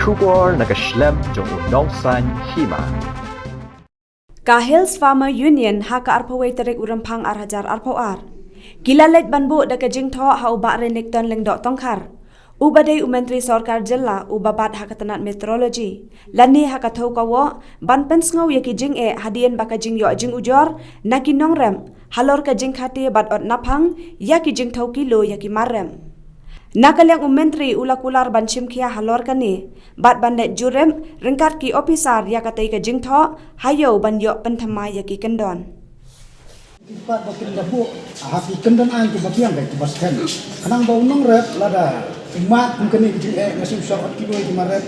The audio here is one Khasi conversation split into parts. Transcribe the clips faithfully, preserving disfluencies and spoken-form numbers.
Khubor na ka shlem jong u Nongsaiñ Hima. Ka Hills Farmer Union ha ka arphew wei tarik u Rymphang ar hajar arphew ar ki la leit ban buh da ka jingthoh ha u Bah Renikton Lyngdoh Tongkhar, uba dei u Myntri Sorkar Jylla uba bat ha ka tnat Meteorology, lane ha ka thew ka woh ban pynsngew ïa ki jingeh hadien ba ka jingïoh jingujor na ki nongrep halor ka jingkhate bad ot naphang ïa ki jingthew kilo ïa ki mar rep. Na ka liang u Myntri u la kular ban shim khia halor kane bad ban leit jurip ryngkat ki ophisar ïa katei ka jingthoh ha ïew ban ïoh pynthymmai ïa ki kyndon. Ki pat ba kin da buh ha ki kyndon aiñ kiba biang, kiba skhem. Khnang ba u nongrep lada u mad kum kane ka jingeh, nga shu shah ot kilo ïa ki mar rep,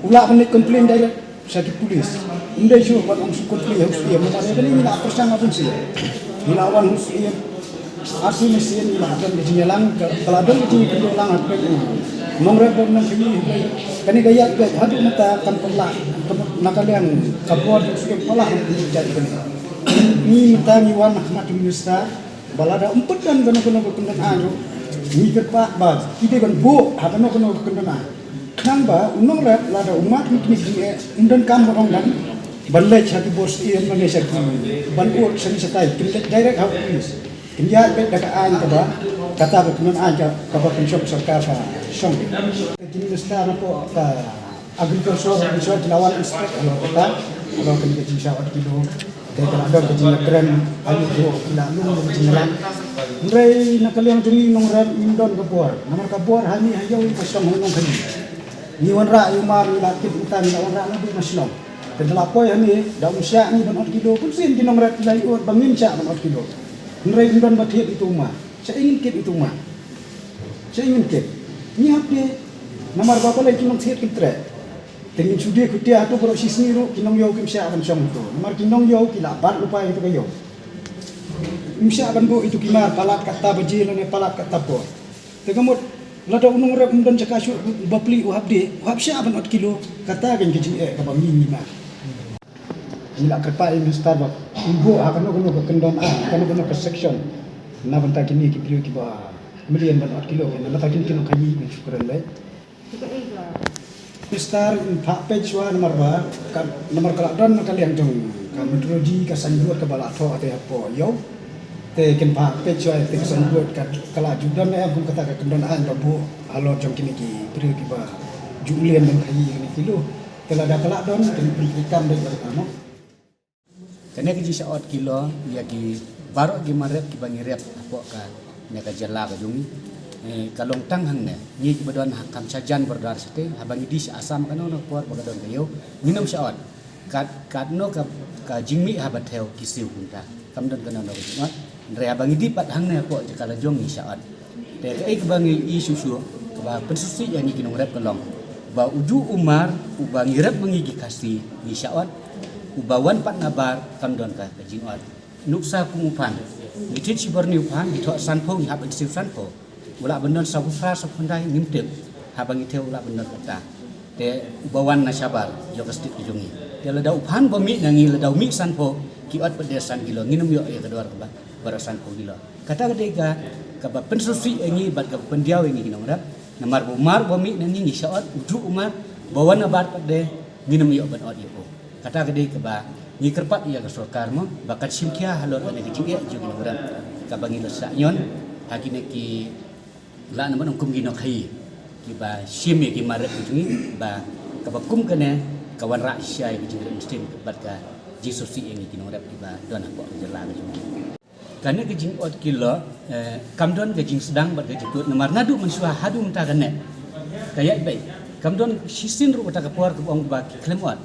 u lah ban leit complain direct sha ki police. Ym dei shuh ban ong shu complain ha u Syiem, namar ïa kane ngi la pyrshang ha bun sien. Ngi la wan ha u Syiem ar sien, sien ngi la don ka jingïalang, ka, ka la don ka jingïalang ha pdeng u nongrep bad u nongkhaïi. Kane ka ïaid beit haduh mynta kam pat lah, kam pat, na ka liang ka bor u Syiem pat lah ban pynjah ïa kane. Ngi mynta ngi wan ha khmat u Minister ba lada ym pat don kano kano ka kyndon aiñ ruh, ngi kyrpad ba ki dei ban buh ha kano kano ka kyndon aiñ. Khnang ba u nongrep lada u mad kum kine ki jingeh, ym donkam ban ong ban, ban leit sha ki bor Syiem, ban leit sha ki, ban ud sha ki shatai, kin leit direct ha u police. Kin ïaid beit da ka aiñ kaba, kata ka kyndon aiñ ka, kaba pynshong sorkar ka shong. Ki minister na ka agriculture, minister ki la wan inspect halor kata, halor kane ka jingshah ot kilo. Te ka la don ka jingkren, ayu ruh ki la lum ka jingkren. Hynrei na ka liang jong ngi nongrep ngim don ka bor. Namar ka bor ha ngi ha ïew ka shong ha u nongkhaïi. Ngi wanrah ïa u mar, ngi la tip mynta ngi la wanrah naduh na shnong. Te da la poi hangne, da um shah ngi ban ot kilo, bun sien ki nongrep ki la ïoh ba ngim shah ban ot kilo. Hynrei ym don ba thied ïa u mar. Shaei ngin kit ïa u mar? Shaei ngin kit? Ngi hap de, namar ba balei ki nongthied kin treh. Te ngin shu die khutia hato baroh shisngi ruh ki nongïew kim shah ban shong hato. Namar ki nongïew ki la bat lypa ïa kata ka ïew. Ym shah ban buh ïa ki mar palat katta baje lane palat katta por. Te ka mut lada u nongrep um don jaka shuh, bapli u hap die, u hap shah ban ot kilo, kata ka jingeh kaba ngi ngi mad. Ngi la kyrpad ïa u minister ba u buh ha kano kano ka kyndon aiñ, kano kano ka section, na bynta kine ki briew kiba mlien ban ot kilo, na bynta kine ki nongkhaïi, ngi shu kren lei. Minister, kin phah peit shuwa namar ba ka, namar ka la don na ka liang jong ka meteorology ka signboard kaba la thoh te hapoh ïew. Te kin phah peit shuwa te ka signboard ka, ka la ju don em kum kata ka kyndon aiñ ba buh halor jong kine ki briew kiba ju mlien ban khaïi kine kilo. Te lada ka la don, kin pyntreikam beit ïa kata, mo. Kane ka jingshah ot kilo ïa ki baroh ki mar rep kiba ngi rep hapoh kane ka jylla ka jong ngi. Eh, ka long tang hangne. Ngi kiba don ha kam shajan border shatei, haba ngi die sha Assam kano kano ka por ba ka don ka ïew, ngin ym shah ot. Kat, katno ka, ka jingmih haba thew ki siew kumta. Kam don kano kano ka jingmih. Hynrei haba ngi die pat hangne hapoh jaka la jong ngi shah ot. Te kaei kaba ngi ïohi shuh shuh kaba pynsngewsih ïa ngi ki nongrep ka long ba uju u mar uba ngi rep ma ngi ki Khasi ngi shah ot, uba wan pat nabar kam don ka, ka jingot. Nuksa kum u phan, ngi thied shibor ni u phan, ngi thoh sanphew, ngi hap ban siew sanphew. U lah ban don saw phra, saw khyndai ngim tip. Haba ngi thew u lah ban don kata. Te uba wan na shabar jong ka state ka jong ngi. Te lada u phan ba mih na ngi, lada u mih sanphew, ki ot pat de san kilo, ngin ym ïoh ïa ka dor kaba baroh sanphew kilo. Kata ka dei ka, kaba pynsngewsih ïa ngi bad kaba pyndiaw ïa ngi ki nongrep. Namar ba u mar ba mih na ngi ngi shah ot, uju u mar ba wan nabar pat de ngin ym ïoh ban ot ïa u. Kata ka dei kaba ngi kyrpad ïa ka sorkar mo, ba kan shim khia halor kane ka jingeh jong ki nongrep. Kaba ngi la shah ñion ha kine ki, lah na ban ong kum ki nongkhaïi kiba shim ïa ki mar rep ki jong ngi, ba kaba kum kane ka wanrah shisha ïa ka jingrep mynsiem bad ka jingsngewsih ïa ngi ki nongrep kiba don hapoh ka jylla ka jong ngi. Kane ka jingot kilo, eh, kam don ka jingsdang bad ka jingkut namar naduh mynshuwa haduh mynta kane ka ïaid beit. Kam don shisien ruh kata ka por kaba ong ba ki khlem ot.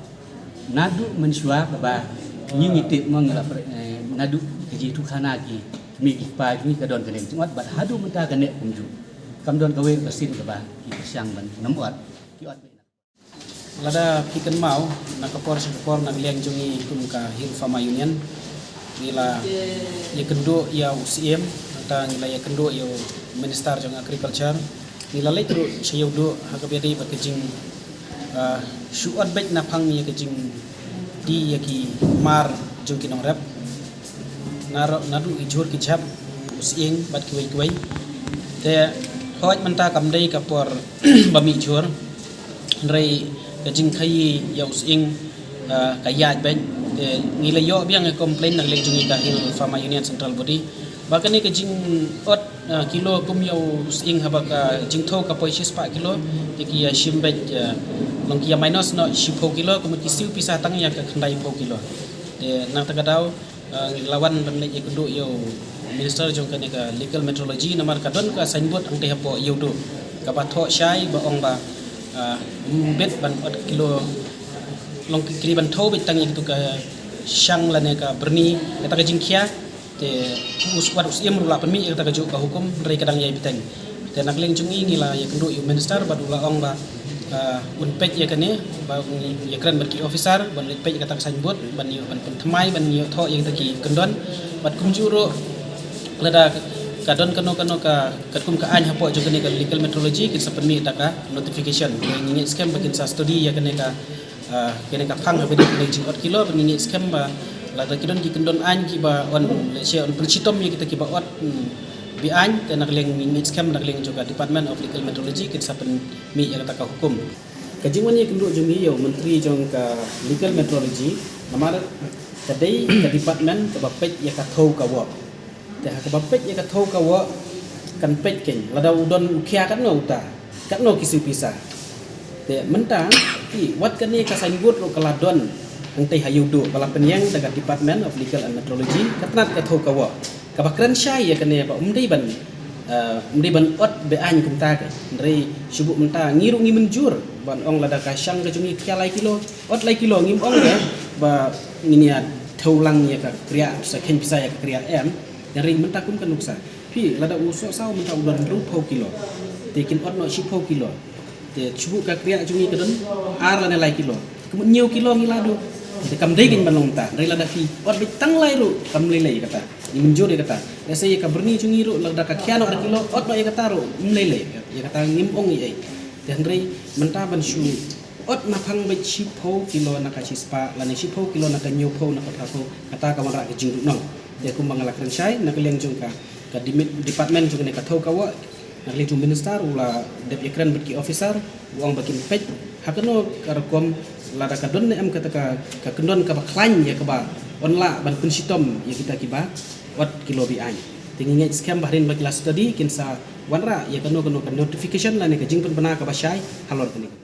Naduh mynshuwa kaba ngi ngi tip mo ngi la pre-, eh, naduh ka jingïathuhkhana ki kmie ki kpa jong ngi ka don kane ka jingot bad haduh mynta kane kumjuh. Kam don kawei ka sien kaba ki pyrshang ban nym ot. Ki ot beit. Lada phi kynmaw, na ka por sha ka por na ka liang jong ngi kum ka Hill Farmer Union, ngi la ïakynduh ïa u C M, nangta ngi la ïakynduh ïa u Minister jong Agriculture, ngi la leit ruh sha ïew duh ha kaba ïadei bad ka jing, ah, shu ot beit naphang ïa ka jingdie ïa ki mar jong ki nongrep. Naduh, naduh ki jhur ki jhep, u sying bad kiwei kiwei. Te hooid mynta kam dei ka por ba mih jhur. Hynrei ka jingkhaii ïa u sying, ah, ka ïaid beit. Te ngi la ïoh biang ïa complain na ka liang jong ngi ka Hill Farmer Union Central Body ba kane ka jingot, ah, kilo kum ïa u sying haba ka jingthew ka poi shispah kilo, te ki ïa shim beit, ah, long ki ïa minus noh shiphew kilo, kum ki siew pisa tang ïa ka khyndaiphew kilo. Te nangta ka daw, ah, ngi la wan ban leit ïakynduh ïa u Minister jong kane ka Legal Metrology, namar ka don ka signboard hangtei hapoh ïa u duh kaba thoh shai ba ong ba, ah, ym bit ban ot kilo, long ki kri ban thew beit tang ïa kitu ka shang lane ka byrni, kata ka jingkhia. Te u s-, wat u Syiem ruh la pynmih ïa kata kajuh ka hukum, hynrei ka dang ïai bteng. Te na ka liang jong ngi ngi la ïakynduh ïa u Minister bad u la ong ba, ah, un peit ïa kane, ba un ïakren bad ki officer ban leit peit ïa kata ka signboard, ban ïoh ban pynthymmai, ban ïoh thoh ïa kita ki kyndon. Bad kumjuh ruh lada ka don kano kano ka katkum ka aiñ hapoh jong kane ka Legal Metrology, kin sa pynmih da ka notification. Te ngi ngeit skhem ba kin sa study ïa kane ka, ah, kane ka phang haba ïadei bad kane ka jingot kilo, bad ngi ngeit skhem ba lada ki don ki kyndon aiñ kiba yn, lehse yn pynshitom ïa kita kiba ot, hmm, beaiñ, te na ka liang ngi ngeit skhem na ka liang jong ka Department of Legal Metrology kin sa pynmih ïa kata ka hukum. Ka jingwan ïakynduh jong ngi ïa u Myntri jong ka Legal Metrology, namar ka dei ka department kaba peit ïa ka thew ka woh. Te ha kaba peit ïa ka thew ka woh kan peit keiñ lada u don u khia katno uta, katno ki siew pisa. Te mynta ki, wat kane ka signboard ruh ka la don hangtei ha ïa u duh ba la pynïeng da ka Department of Legal and Metrology, ka tnat ka thew ka woh. Kaba kren shai ïa kane ba ym dei ban, eh, ym dei ban ot beaiñ kumta ka. Hynrei shu buh mynta ngi ruh ngi mynjur ban ong lada ka shang ka jong ngi khia lai kilo, ot lai kilo, ngim ong ka ba ngin ïa thew lang ïa ka kriah, sa kheiñ pisa ïa ka kriah em. Hynrei mynta kum ka nuksa, phi, lada u sohsaw mynta u don hynriewphew kilo, te kin ot noh shiphew kilo. Te shu buh ka kriah jong ngi ka don ar lane lai kilo, ka mut hynñiew kilo ngi la duh. Te kam dei keiñ ban long kumta. Hynrei lada phi ot beit tang lai ruh kam lei lei ïa kata, ngi mynjur ïa kata. Lehse ïa ka byrni jong ngi ruh lada ka khia noh ar kilo, ot noh ïa kata ruh ym lei lei, ïa kata ngim ong ei ei. Te hynrei mynta ban shu ot naphang beit shiphew kilo na ka shispah lane shiphew kilo na ka hynñiewphew na ka phraphew, kata ka wanrah ka jingduhnong. Te kumba nga la kren shai, na ka liang jong ka, ka dimi-, department jong kane ka thew ka woh, na ka liang jong u Minister u la dep ïakren bad ki officer, u ong ba kin peit ha kano ka rukom, lada ka don ne em kata ka, ka kyndon kaba khlaiñ ïa kaba yn lah ban pynshitom ïa kita kiba ot kilo beaiñ. Te ngi ngeit skhem ba hadien ba ki la study kin sa wanrah ïa kano kano ka notification lane ka jingpynbna kaba shai halor kane.